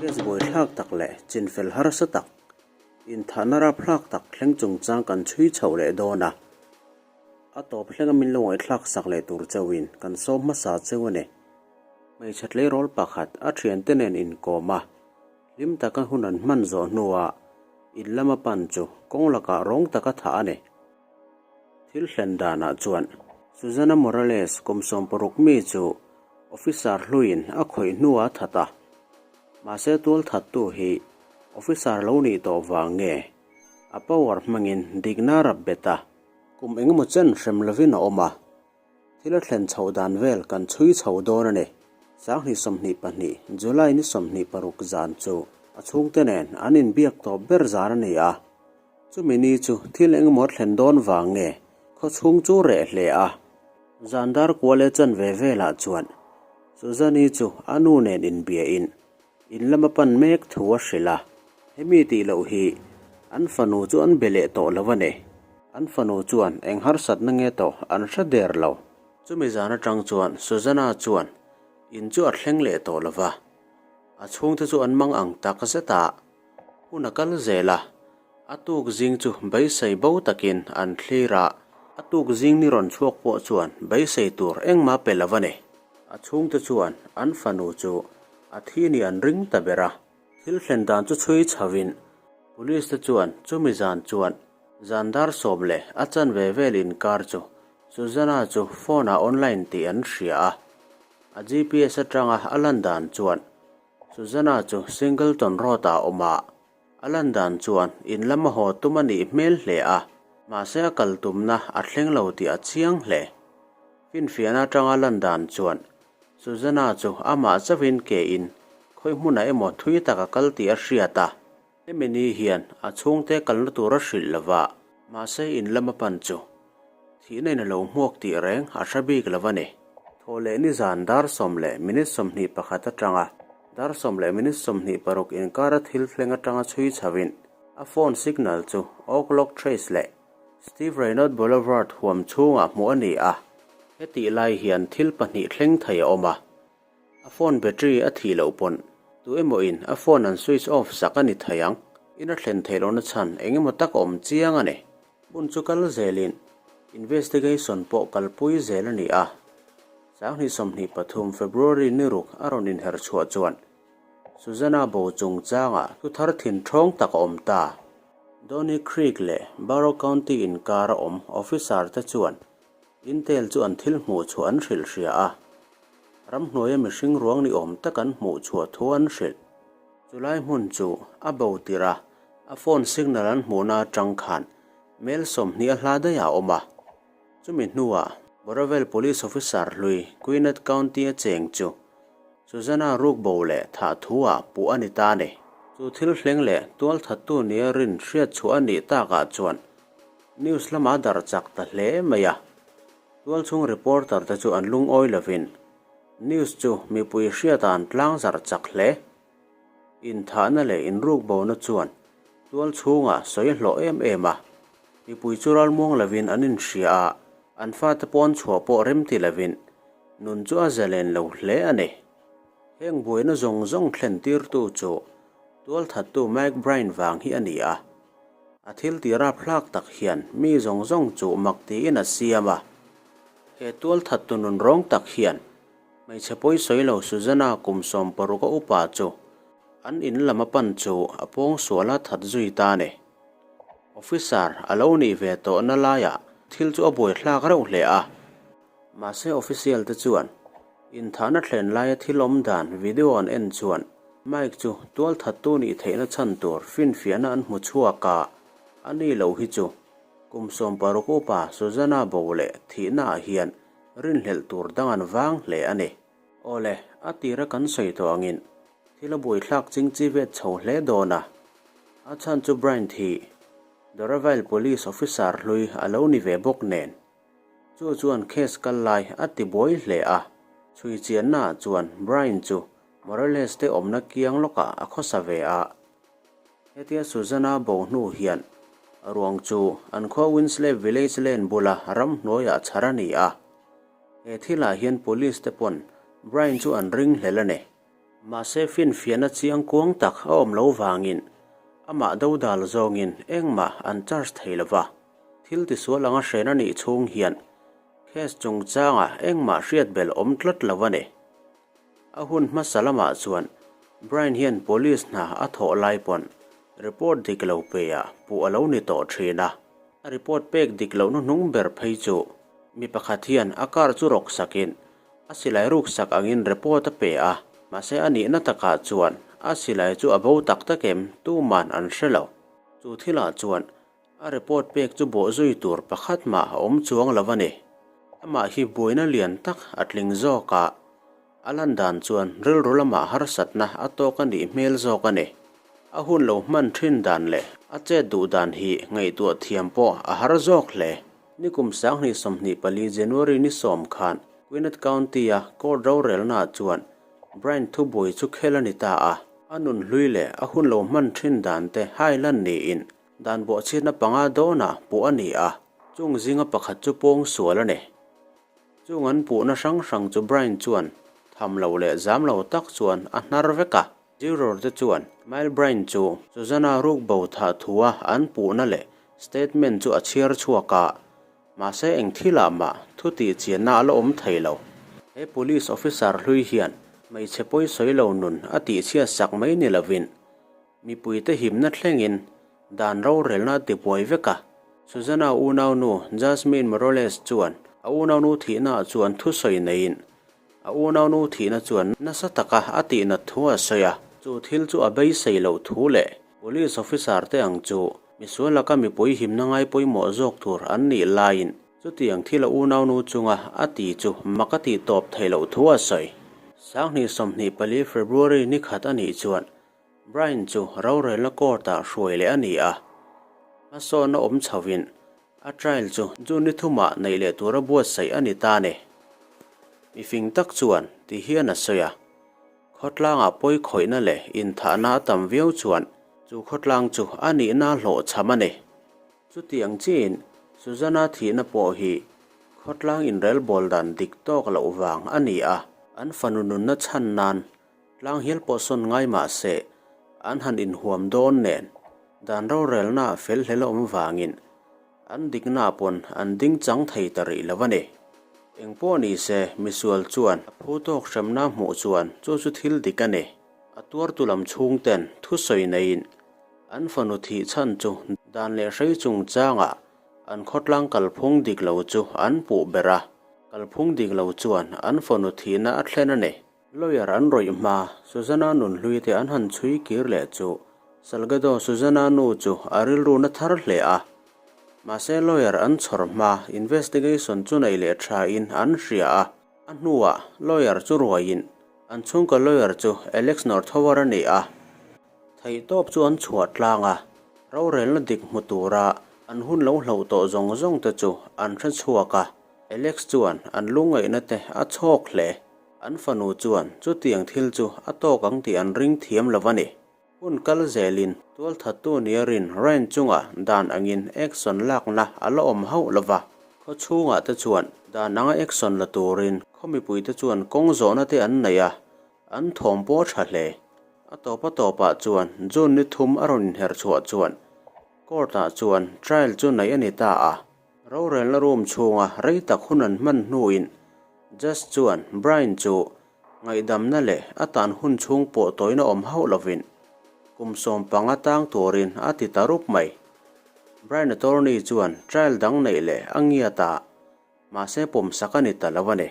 Case buaithlak tak leh chinfel harsa tak, inthahna rapthlak tak thleng chungchang kan chhui chhoh leh dawn a. A tawp thlenga min lo ngaihthlak sak leh tur chauhin kan sawm hmasa cheu a ni. Hmeichhe tleirawl pakhat a thiante nen inkawm a, hlim taka hun an hman zawh hnuah in lama pan chu kawng lakah rawng taka thah a ni. Thil hlen danah chuan Susana Morales kum 60 mi chu officer hluiin a khawih hnuah a that a, mahse tualthattu hi officer lo nih tawh vang nge a power hmangin dikna a rap bet a, kum engemaw chen hrem lovin a awm a, thil a thlen chhoh dan vel kan chhui chho dawn a ni. 2022 July ni 26 zan chu a chhungte nen an inbiak tawp ber zan a ni a. Chumi ni chu thil engemaw thlen dawn vang nge khawchhung chu reh hle a. Zan dar kual e chan ve velah chuan Suzanne-i chu a nu nen inbiain in lama pan mek thu a hrilh a. Hemi tih loh hi an fanu chu an be leh tawh lo a ni. An fanu chuan eng harsatna nge tawh an hre der lo. Chumi zan atang chuan Susanna chuan in chu a thleng leh tawh lo va. A chhungte chu an mang ang tak zet a. Hun a kal zel a, a tuk zing chu beisei bo takin an thlir a, a tuk zing ni rawn chhuak pawh chuan beisei tur engmah pe lo a ni. A chhungte chuan an fanu chu a thi ni an ring ta ber a, thil thlen dan chu chhui chho in Police te chuan chumi zan chuan zan dar sawm leh a chanve vel inkar chu Susanna chu phone ah online tih an hria a, a GPS atanga a lan dan chuan Susanna chu Singleton Road ah a awm a, a lan dan chuan in lama haw tum a nih hmel hle a, mahse a kal tumna a thleng lo tih a chiang hle. Finfiahna atanga lan dan chuan Susanna chu amah chauhin ke in khawi hmunah emaw thui tak a kal tih a hriat a, hemi ni hian a chhungte kalna tur a hrilh lo va, mahse in lama pan chu thihna in a lo hmuak tih reng a hre bik lo a ni. Thaw leh nizan dar sawm leh minute 21 atanga dar sawm leh minute 26 inkara thil thleng atanga chhui chhoin a phone signal chu Oaklock Trace leh Steve Raynaud Boulevard huam chhungah hmuh a ni a. Hetih lai hian thil pahnih thleng thei a awm a, a phone battery a thih loh pawn tu emaw in a phone an switch off sak a ni thei ang. In a thlen theih lohna chhan eng emaw tak a awm chiang a ni. Hun chu kal zelin investigation pawh kalpui zel a ni a, 2023 February ni ruk a rawn inher chhuah chuan Susanna bo chungchangah thu thar thin thawng tak a awm ta. Donny Creek leh Barrow County inkar a awm officer te chuan Intel chu an thil hmuh chhuah an hrilh hria a, ramhnuaia mihring ruang ni awm tak an hmuh chhuah thu an hrilh. Chulai hmun chu a bo tirh a, a phone signal an hmuhna atang khan mel 20 a hla daih a awm a. Chumi hnuah Boravel Police Officer hlui Gwinnett County a cheng chu Susanna rukbo leh thah thu ah puh a ni ta a ni. Chu thil hleng leh tualthattu nia rin hriat chhuah a nih takah chuan news lamah a darh chak ta hle mai a. Tualchhung reporter te chu an lungawi lovin News chu mipui hriat an tlang zarh chak hle. Inthahna leh inrukbona chuan tual chhungah sawi hlawh em em a, mipui chu ralmuang lovin an inhria a, an fate pawn chhuah pawh remti lovin nun chu a zalen lo hle a ni. Heng buaina zawng zawng thlen tirtu chu tualthattu Mike Bryan vang hi a ni a, a thil ti rapthlak tak hian mi zawng zawng chu mak tiin a siam a. He tualthattu nun rawng tak hian hmeichhe pawi sawi lo Susanna kum 60 a upa chu an in lam a pan chu a pawng sual a that zui ta a ni. Officer a lo nih ve tawhna laiah thil chu a buaithlak reuh hle a. Mahse official te chuan inthahna thlen laia thil awm dan video an en chuan Mike chu tualthattu nih theihna chhan tur finfiahna an hmu chhuak a, a ni lo hi chu Kum 60 upa Susanna bo leh thihna ah hian rinhlelh tur dang an vang hle a ni. Awle, a tira kan sawi tawh angin thil a buaithlak ching chi vet chho hle dawn a. A chhan chu Bryant hi Doraville Police Officer hlui a lo ni ve bawk nen. Chu chuan case kal lai a ti buai hle a. Chhui chianna ah chuan Bryant chu Morales te awmna kiang lawkah a khawsa ve a. Hetia Susanna bo hnu hian a ruang chu an khua Winsley Village Lane bula ramhnuaiah chhar a ni a. He thilah hian police te pawn Brian chu an ring hlel a ni. Mahse finfiahna chiang kuang tak a awm lo vangin amah dodal zawngin engmah an charge thei lo va. Thil tisual anga hren a nih chhung hian case chungchangah engmah hriat belh awm tlat lo a ni. A hun hmasa lamah chuan Brian hian police hna a thawh lai pawn report dik lo pe ah puh a lo ni tawh thin a. A report pek dik loh hnuhnung ber phei chu mi pakhat hian a car chu rawk sakin a silai ruk sak angin report a pe a, mahse a nihna takah chuan a silai chu a bo tak tak em tuman an hre lo. Chu thilah chuan A report pek chu bawhzui tur pakhat mah a awm chuang lo a ni. Amah hi buaina lian tak a tling zawk a, a lan dan chuan rilru lamah harsatna a tawk a nih hmel zawk a ni. A hun lo hman thin dan leh a chet duh dan hi ngaihtuah thiam pawh a har zawk hle. Nikum 2024 January ni sawm khan Gwinnett County-a court rorelnaah chuan Brian thubuai chu khel a ni ta a, a nun hlui leh a hun lo hman thin dan te hai lan niin Dan bawhchhiatna panga dawnah puh a ni a, chung zinga pakhat chu pawng sual a ni. Chung an puhna hrang hrang chu Brian chuan tham lo leh zam lo tak chuan a hnar vek a. Juror te chuan Mile Brian chu Susanna ruk bo thah thua an puhna leh statement chu a chhiar chhuak a, mahse eng thilah mah thu tih chianna a la awm thei lo. He police officer hlui hian hmeichhe pawisawi lo nun a tihchhiat sak mai ni lovin Mipuite himna thlengin dan rorelna a tibuai vek a. Susanna unaunu Jasmine Morales chuan a unaunu thihnaah chuan thusawi neiin a unaunu thihna chuan nasa taka a tihnat thu a sawi a. Chu thil chu a beisei loh thu leh police officer te ang chu misual laka mipui himna ngai pawimawh zawk tur an nih laiin chutiang thil a unaunu chunga a ti chu mak a tih tawp theih loh thu a sawi. 2024 February ni khat a nih chuan Brian chu rorelna court-ah hruai leh a ni a, hmasawnna awm chhovin a trial chu June ni thumah neih leh tura buatsaih a ni ta ni. Mifing tak chuan ti hian a sawi a, khawtlangah pawi khawihna leh inthahna a tam viau chuan chu khawtlang chu a nihna a hlawhchham a ni. Chutiang chiin Susanna thihna pawh hi khawtlang inrelbawl dan dik tawk loh vang a ni a, an fanu nunna chhan nan Tlang hial pawh sawn ngai mah se, an han inhuam dawn nen, dan rorelna fel hlel a awm vangin an dikna pawn an ding chang thei ta rih lo a ni. Eng pawh ni se, misual chuan a phu tawk hremna hmuh chuan chu chu thil dik a ni. A tuartu lam chhungten thusawi neiin an fanu thih chhan chu dan leh hrei chungchangah an khawtlang kalphung dik lo chu an puh ber a, kalphung dik lo chuan an fanu thihna a thlen a ni. Lawyer an rawih hma, Susanna nun hlui te an han chhui kir leh chu Salgado Susanna nu chu a rilru na thar hle a. Mahse lawyer an chhawr hma, investigation chu nei leh tha in an hria a. A hnuah lawyer chu ruaiin an chhungkaw lawyer chu Alex Northover a ni a. Theihtawp chu an chhuah tlang a, rorelna dik hmu tura an hun lo hloh tawh zawng zawng te chu an hre chhuak a. Alex chuan an lungngaihna te a chhawk hle. An fanu chuan chutiang thil chu a tawk ang tih an ring thiam lo a ni. Hun kal zelin tualthattu nia rin Ryan chunga dan angin action lakna a la awm hauh lo va. Khaw chhungah te chuan dan anga action la turin khaw mipuite chuan kawng zawhna te an nei a, an thawm pawh a tha hle. A tawp a tawpah chuan June ni thum a rawn inher chhuah chuan court-ah chuan trial chu neih a ni ta a. Rorelna room chhunga rei tak hun an hman hnuin Judge chuan Brian chu ngaihdamna leh a tan hun chhung pawh tawina awm hauh lovin kum 15 tang turin a ti ta rup mai. Brian attorney chuan trial dang neih leh a ngiat a, mahse pawmsak a ni ta lo a ni.